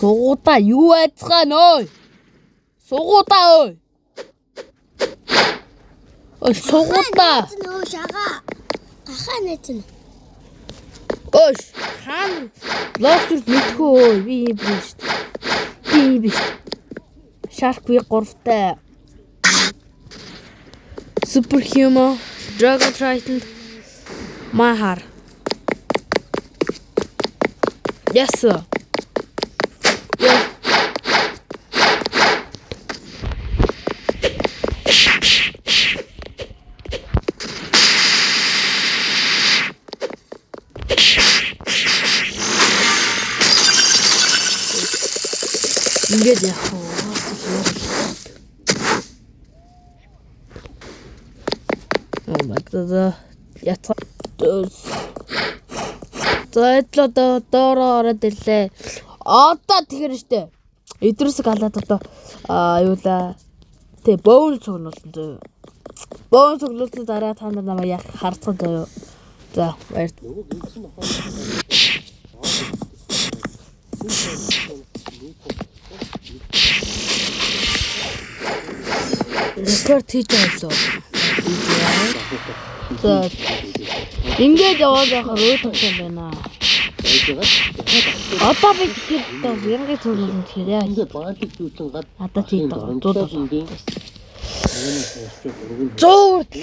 Сугуудаа юу айцгаа нөө? Сугуудаа ой. Ой сугуудаа. Нөө шага. Гахаа нэцэн. Ой хаана локсурд мэдхүү ой би юм биш шүү дээ. Би юм биш. Shark V 3-тай. Superhuman, Dragon Triton, Mahar. Yes sir. Yes. Ингээд яах вэ? Oh my god. Яцгаа. За эдлээ одоо доороо ороод ирлээ. Одоо тэгэхээр штэ. Идрүсэг алаад одоо аа юу ла. Тэ бөөн цугнуулсан зөө. Бөөн цугнуулсан дараа та нар намайг яг харцсан зөө. За баяр. Рекорд хийж байгаа юм. За ингээд яваад байхаар өө тогсон байна. Одоо би тэгэхээр одоо мянга цугнуулсан тэгэхээр яа. Энд баалыг зүүсэн гад Надад тийм даа. 100 100 100 хүртэл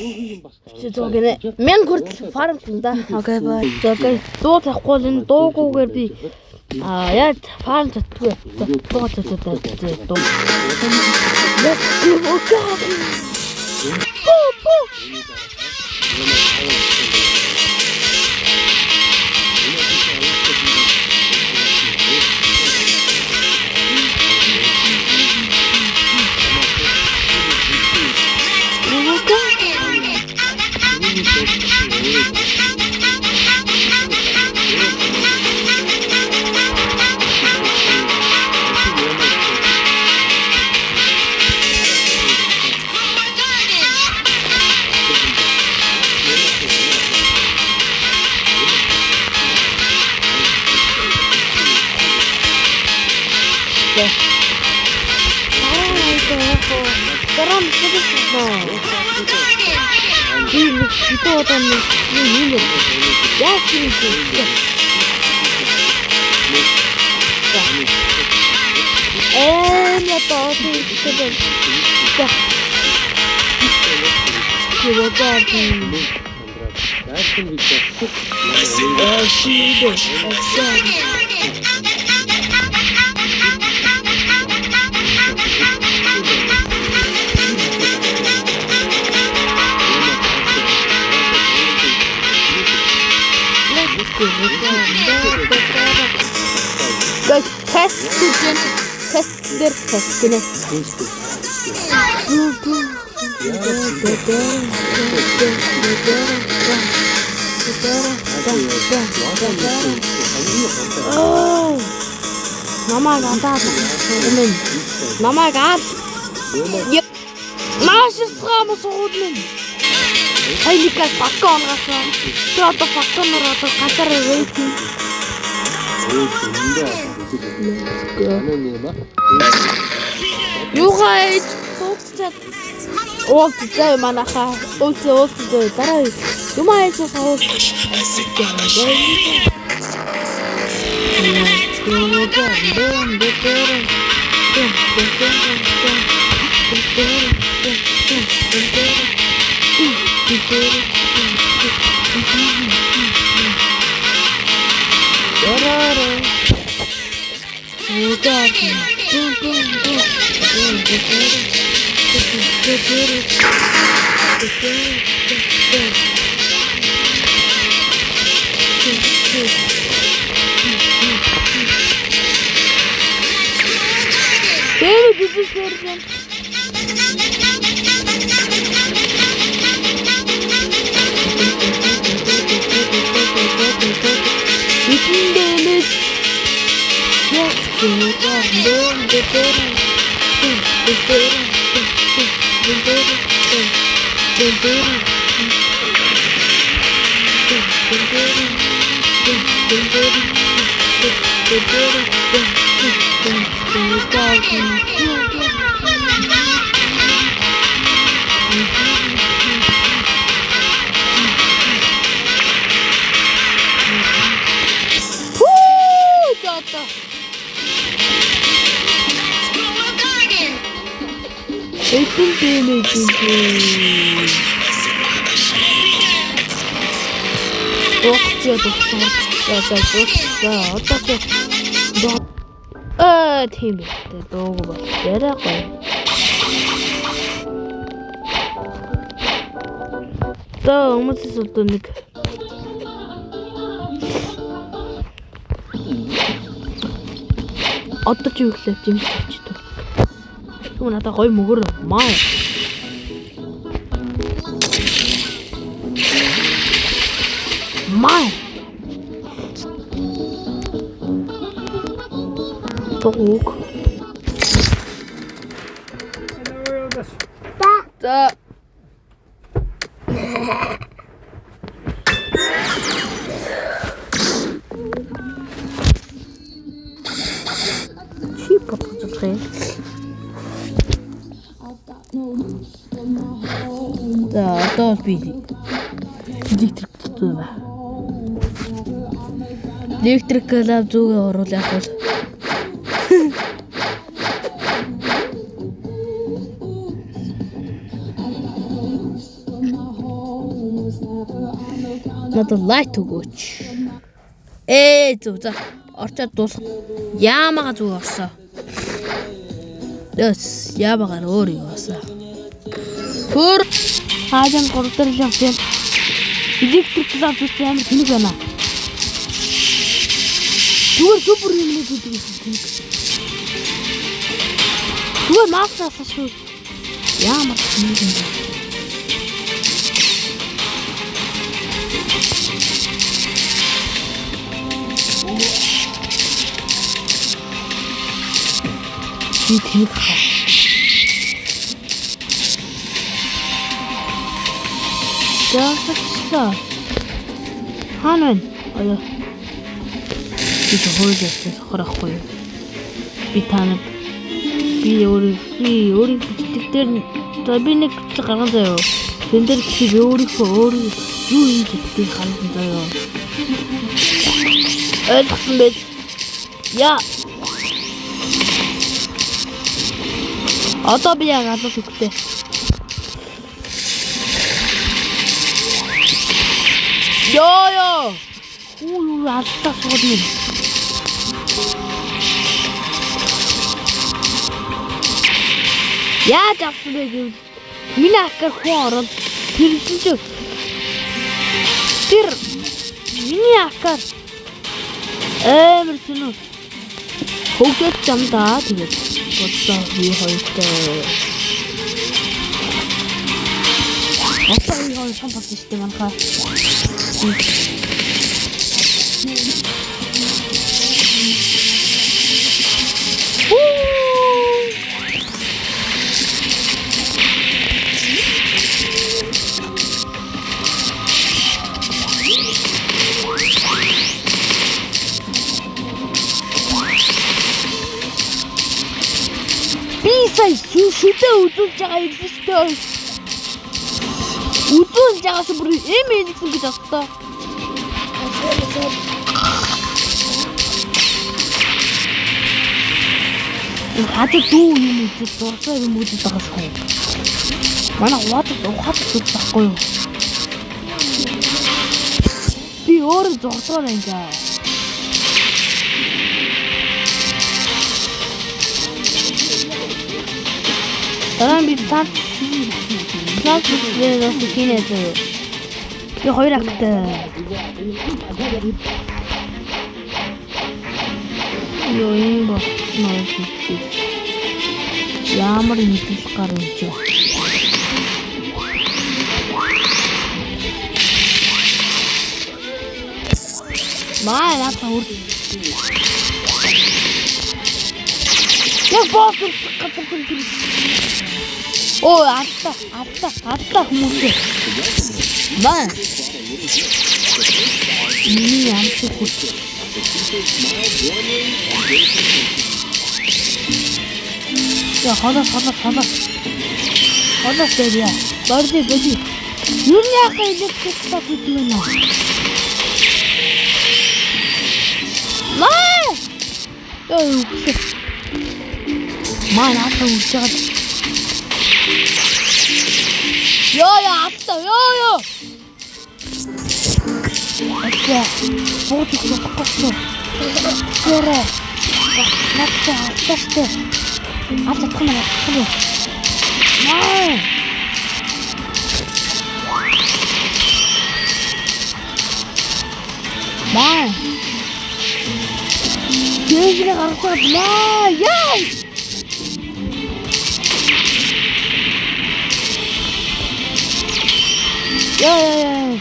чи 100 гинэ. 1000 хүртэл фарм да. Окей бай. За окей. Дуу тавихгүй бол энэ дуугүйгээр би аа яаж фарм чаддгүй. За дуу чаддаг. Дуу. Let's go. Okay. Бу бу. Дараа нь хэлсэн. Би нэг хэдэн удаа нэг юм юм. Яаж юм бэ? Эм одоо тийм. За. Гэх тест гэж тест дээр тест гинэ. Оо. Намайг алдаад минь. Намайг ал. Маш схам сууд минь. Хайлика факко онгасан. Тэр одоо факконоор одоо газар рейтинг. Юугаа ээж дуусчаад уулзъя манайхаа. Уулзъя уулзъя дараа юм ээж суулж. Тэр бисэрсэн. Битэндээ Хүү жата. Эцэн дэмэ дэмэ. Дуусчаа дууссан. За за дууссан. Одоо чи аа тийм ээ. Дуугүй бол яриа гоё. За хүмүүсээс одоо нэг одоо чи юу гэхлээр жимс авчихдээ. Түн надад гоё мөгөр маа. Маа. Туг. За. Чи бодож байгаа юм. За одоо би электрик дутуу байна. Электрик лав зүгээ оруул яг бол. Надад лайт өгөөч. Ээ зөв за. Орчоод дуусах. Яамага зүг орсоо. Яс яамагаар өөр юу орсоо. Хөр хаажан гурав дээр л явж байна. Электрик лав зүг амар тэнэг байна. Зүгээр супер юм нэг гэдэг юм тэнэг. Зүгээр маасаас шүү. Ямар тэнэг юм бэ? Би тэнэг хаа. Яасагчлаа. Хаана вэ? Оё. Би хууль явсан сохор ахгүй юу? Би танад би өөрөө би өөрийн бичлэг дээр за би нэг бичлэг гарган заяа. Тэн дээр би өөрийнхөө өөрөө юу хийж чаддгийг харуулсан заяа. Ойлгосон байж. Яа. Одоо би яг алуу төгтэй. Йоо ёо. Хүү юу алдаа сууд юм. Яаж авсан бэ гэвэл миний аккар хүн ороод тэрсэн чи тэр миний аккар амар сүнүү хөгжөөд юм да тэгээд бодлоо би хоёртой одоо би хоёр сан болсон шүү дээ манайхаа. Би сая шүдэ үзүүлж байгаа юм шүү дээ. Үзүүлж байгаас бүр эм хэлсэн гэж бодсон. Хад дүү юм үзэл дурсаа юм үзэл байгаа шүү. Манай ухаад ухаад зүг байхгүй юу? Би өөрөө зогсоор байна даа. Дараа нь би план план хийх хийнэ зөө. Би хоёр акттай. Йоо юм болсон уу? Ямар мэдээлэл гар юм чи? Маа надад үр. Яг босс газар тэр. Оо алдаа алдаа алдаа хүмүүсээ. Маа. Миний амт хүч. Я холоос холоос холоос. Холоос дээр яа. Борди боди. Юу яах электрик стат гэдэг юм аа. Маа! Яа юу гэх. Маа наадах үрж байгаа. Йоо яа алта ёо ёо. Ачаа. Бууж өгөх болохгүй. Сэрэ. Надтай алта штэ. Алж чадах юм аа. Маа. Маа. Дээшээ гаргаж байгаа. Маа. Яа. Яа яа яа.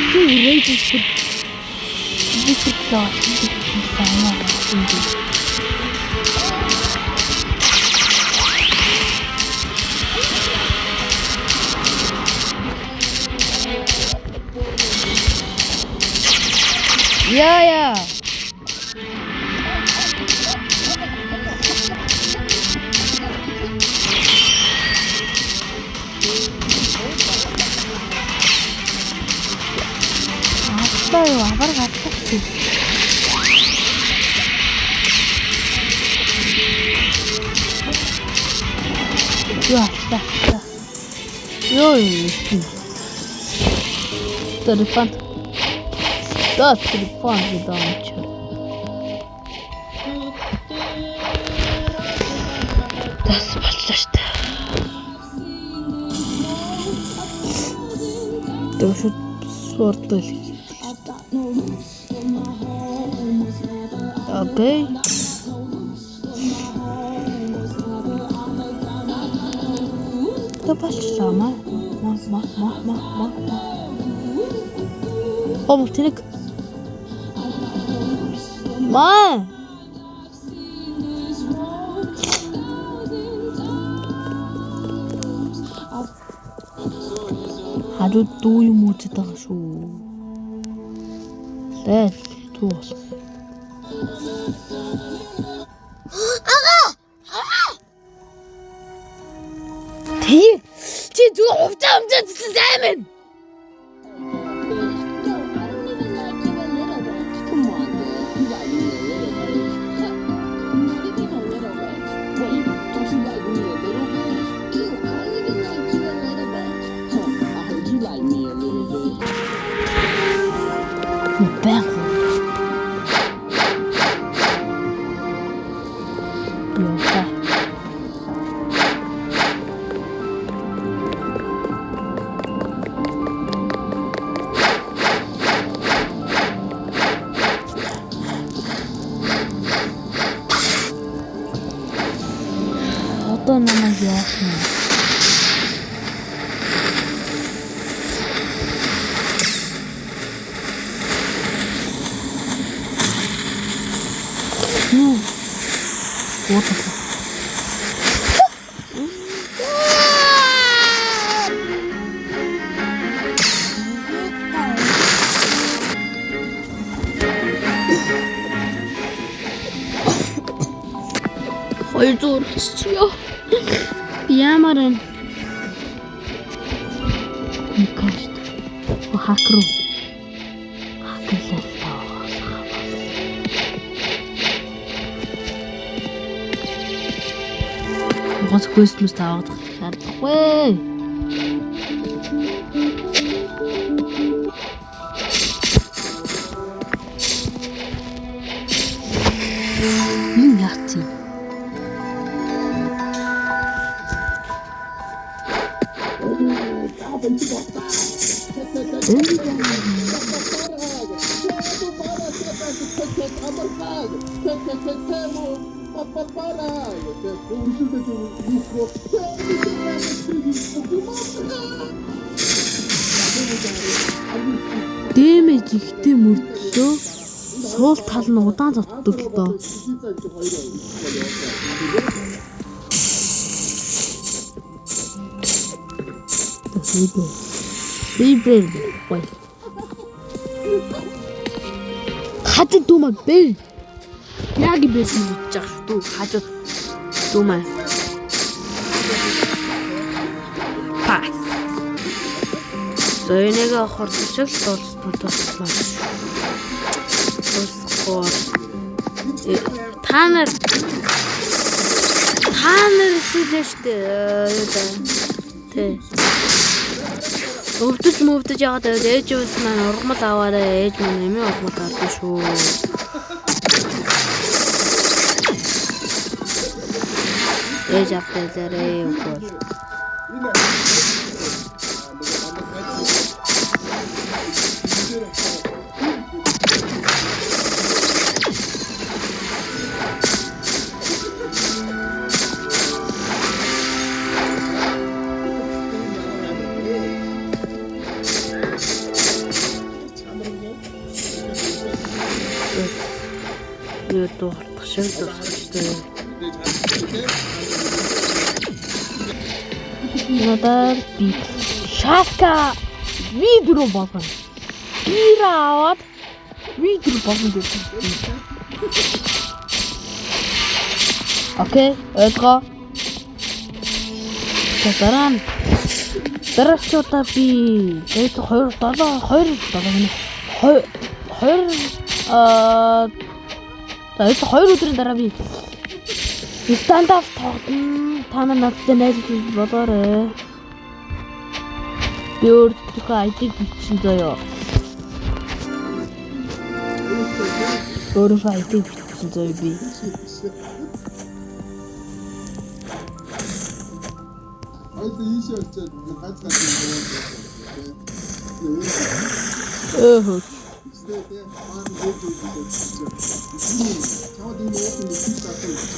Чи рейд зүр. Зүр лоо. Яа яа. Алтай юу авар гаддаг чи. Юу алтай. Юу юу. Телефон. Да, телефон гэдэг юм чи. Тас боллоо шүү дээ. Тэр шууд суурдал. Окей. Тэ болчлаа маа. Ма ма ма ма ма ма. Оо тэнэг. Маа. Хажууд дүү юм үзээд байгаа шүү. Лээ дүү бол. Ага. Тий. Чи зүгээр хувцас өмцөө зүсэн сайн минь. Come on, girl. You like me a little bit. Huh. Not even a little bit. Wait, don't you like me a little bit? Ew, I don't even like you a little bit. Huh, I heard you like me a little bit. Баян. Юу та. Одоо намайг яах юм? Юу? Уудлаа. Хоёр зурчё. Би ямар юм? Никашт. Хакер уу? Хакерлээ. Монгол квестмэс таваадах шаардлагагүй. Энэ яац юм? Дэмэж ихтэй мөрдлөө суул тал нь удаан зоддог л доо. Бибэр гоё. Хажууд дүүмэ бэ. Яг юм байсан гэж байгаа шүү дүү хажууд. Дүү маа. Пас. За, энийг хурдан шиг л дуусмаа. Дуусахгүй. Та нар эсвэл штэ юу да. Тэ. Өвдөж мөвдөж яагаад байвал ээж ус маань ургамал аваарай. Ээж маань эмийн ургамал авдаг шүү. Ээж авдайлаарэ үгүй бол. Юу дуртах шиг дуусчихсан. Надад би Шалка V4 болгоно. Гира аваад V4 болгоно гэсэн. Okay, ойлгоо. За, дараа нь дараач удаа би тэгээд 2 7 2 7 гэнэ 2 2 аа за, 2 өдрийн дараа би Standoff тоглоно. Та нар надтай найзлал болоорой. Би өөрийнхөө ID-г бичсэн заяа. Өөрийнхөө ID-г бичсэн заяа би. Хоёул ийшээ очиад ганц ганц юм явуулсан. Өөхөө. Тэ тэ маань ээж ээж гэж. Чамд энэ уух нь их татсан чи.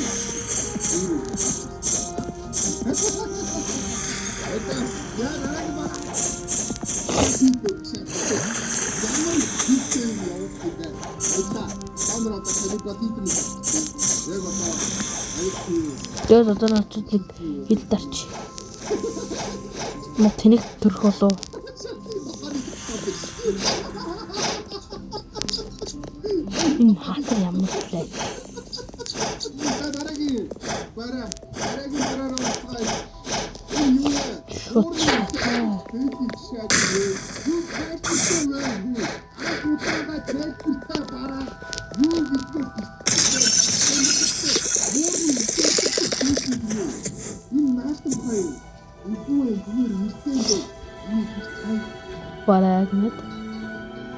Это я раг ба. Ямар хийсэн юм явах гэдэг. Это та нар одоо телепатик юм. Яг одоо аюул Тэгээд одоо очиж нэг хил дарч. Мө тэнэг төрөх болов. Энэ хатар ямар лээ. За, дараагийн бараа, дараагийн бараараа уулзгая. Энэ юу вэ? Шууд шатаа. Юу хайртай вэ? Анх удаага тайлбарлаа бараа. Юу гэдгийг энэ нааштай хоёр. Үгүй ээ, зүгээр ирсэн дээ. Энэ цай Бараг мэд.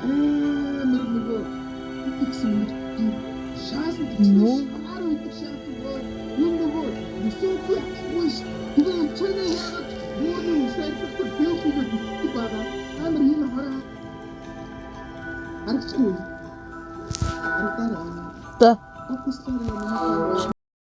Амар нөгөө ихсэн шаасан Нүү? шаар идэх шаасан гоо. Энэ нөгөө өсөөгүй ахгүй ш. Тэгээ чиний яагаад муурны ус арилгадаг бэхүгээ битдэг байгаа. Та нар энэ хараа. Харагчгүй. Харагдаарай. За. Фокуслаарай.